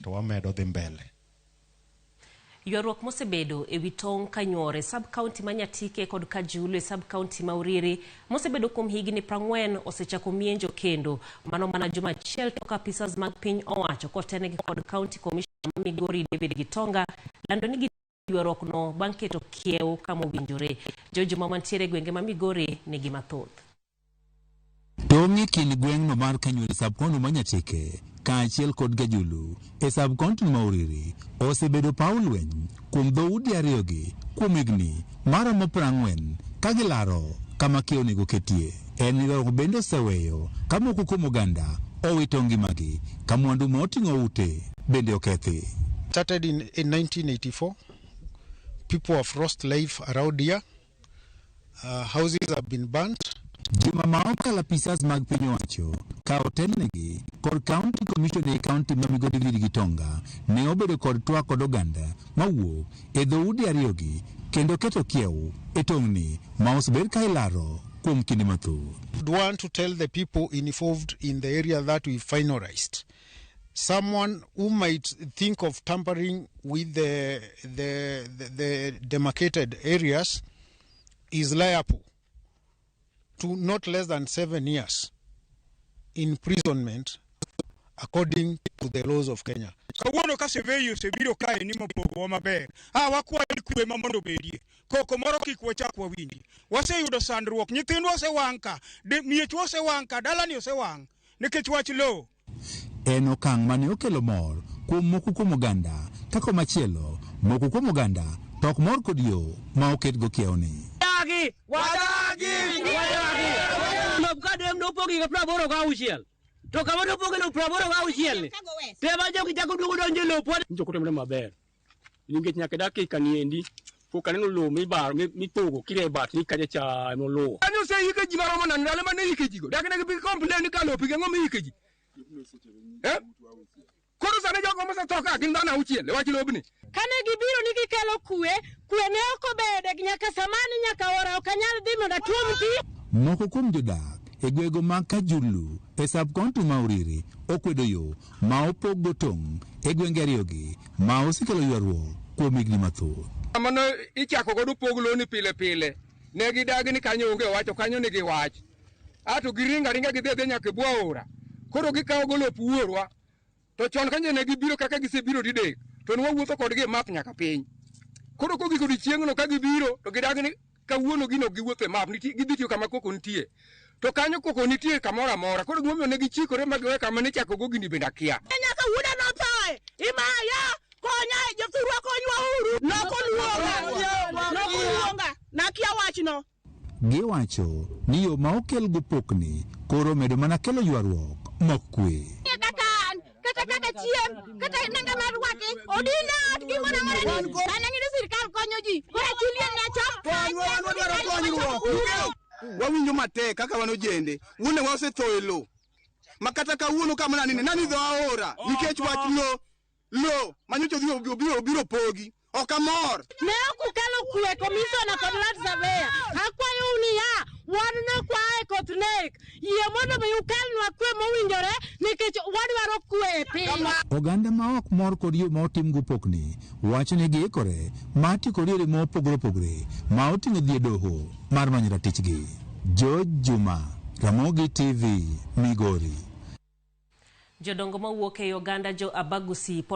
To wamedo dhi mbele. Ywaruok mosebedo e wi tong' Kanyuor e sub-county ma Nyatike kod Kajulu e sub-county ma Uriri mosebedo kuom higni 40 osechako mienjo kendo. Mano mana juma achiel tok apisas mag piny owacho kotenegi kod County Commissioner ma Migori David Gitonga lando ni ywaruok no bang' keto kiew kama owinjore. Jojuma mantiere e gwenge ma Migori nigi mathoth. Tong' e kind gweng'no mar Kanyuor e sub-county ma Nyatike kaachiel kod Kajulu e sub-county ma Uriri osebedo paw lweny kuom dhoudi ariyogi kuom higni maromo 40 ka gilaro kama kiew onego ketie. En ywaruok bende oseweyo ka moko kuom oganda owito ngimagi ka mwandu ma oting'o ute bende okethi. Started in 1984. People have lost life around here. Houses have been burnt. Juma ma okalo, apisas mag piny owacho ka otelnegi kod County Commissioner e county ma Migori David Gitonga ne obedo kod twak kod oganda mawuok e dhoudi ariyogi kendo keto kiew e tong'ni ma osebed ka ilaro kuom kinde mathoth. Would want to tell the people involved in the area that we finalized. Someone who might think of tampering with the demarcated areas is liable to not less than 7 years imprisonment according to the laws of Kenya. Kawuono ka survey osebiro kae ni mopogowa maber, a wakwayo ni kwe ma mondo obedie. Koko moro kik wachak wawinji. Waseyudo sandruok, nyithindwa osewang' ka, miechwa osewang' ka, dalani osewang' nikech wach lowo. En okang' mane okelo mor kuom moko kuom oganda ka komachielo moko kuom oganda to ok mor kod yo ma oketgo kiewni. Wadagi! Wadagi! Wadagi! Lop kadem nopogi higa 86. To kama nopogi lop 86 ni. Tema jogi chako duogo donjo e lopwa. Nyicho kotimore maber nikech nyaka dakika ni endi pok aneno lowo mibaro mipogo kire bat ni kacha cha emoluwo. Kanyo oseike ji maromo nade ndalo mane ike ji go? Dak ne gibi complain ni ka lopi gang'o miike ji? Eh? Koro sani jogo mosetho ka gin dhano auchiel e wach lobni. Kane gibiro ni gikelo kwe, kwe ne ok obede nyaka samani nyaka ora ok anyal dhi mondo atuom pi. Moko kuom jodak e gwego mag Kajulu e sub-county ma Uriri okwedo yo ma opog go tong' e gwenge ariyogi ma osekelo ywaruok kuom higni mathoth. Mano ichako godo pog loni pile pile. Ne gidagi ni kanyo onge wach to kanyo nigi wach. Ato giringo aringa gidhi adhiya nyaka e bwo aora. Koro gikawo go lop wuorwa. To chon kanyo ne gibiro kaka gisebiro didek to ne wawuotho kodgi e map nyaka piny. Koro kogik odiechieng'no ka gibiro to gidagi ni kawuono gino ok giwuotho e map nitie gidhi tiyo kama koko nitie. To kanyo koko nitie kamoro amora. Koro gimomiyo ne gichikore ma giwe kama nichako go gini bende akia. Nyaka wuoda nothoe. Imaya, konya, jothurwa konywa uru. Nokoluonga. Nokoluonga. Nakia wachno. Giwacho ni yo ma okelgo pokni koro omedo mana kelo ywaruok mok kwe. Kaka an, kata kaka chiem, kata nanga mar rwaki, odina ot gimoro amora ni. An ang'e ni sirkal konyo ji. Koro achulien ne acham. Wawinjo matek kaka wan ojende wuonewa osetho e lo ma kata kawuono kama nanine nani dho aora nikech wach lo lo manyocha odhi obiro obiro pogi ok amor. Ne ok ukelo kwe, commissioner kod land surveyor. Akwayou niya, wan nokwae koth nek. Yie mondo mi ukelnwa kwe mowinjore nikech wadwaro kwe e piny. Oganda ma ok mor kod yo ma otimgo pokni wacho ni giikore mar tiyo kod yore mopogore opogore ma oting'o dhi e doho mar manyo ratichgi. George Juma, Ramogi TV, Migori. Jodongo mawuok ei oganda jo Abagusi.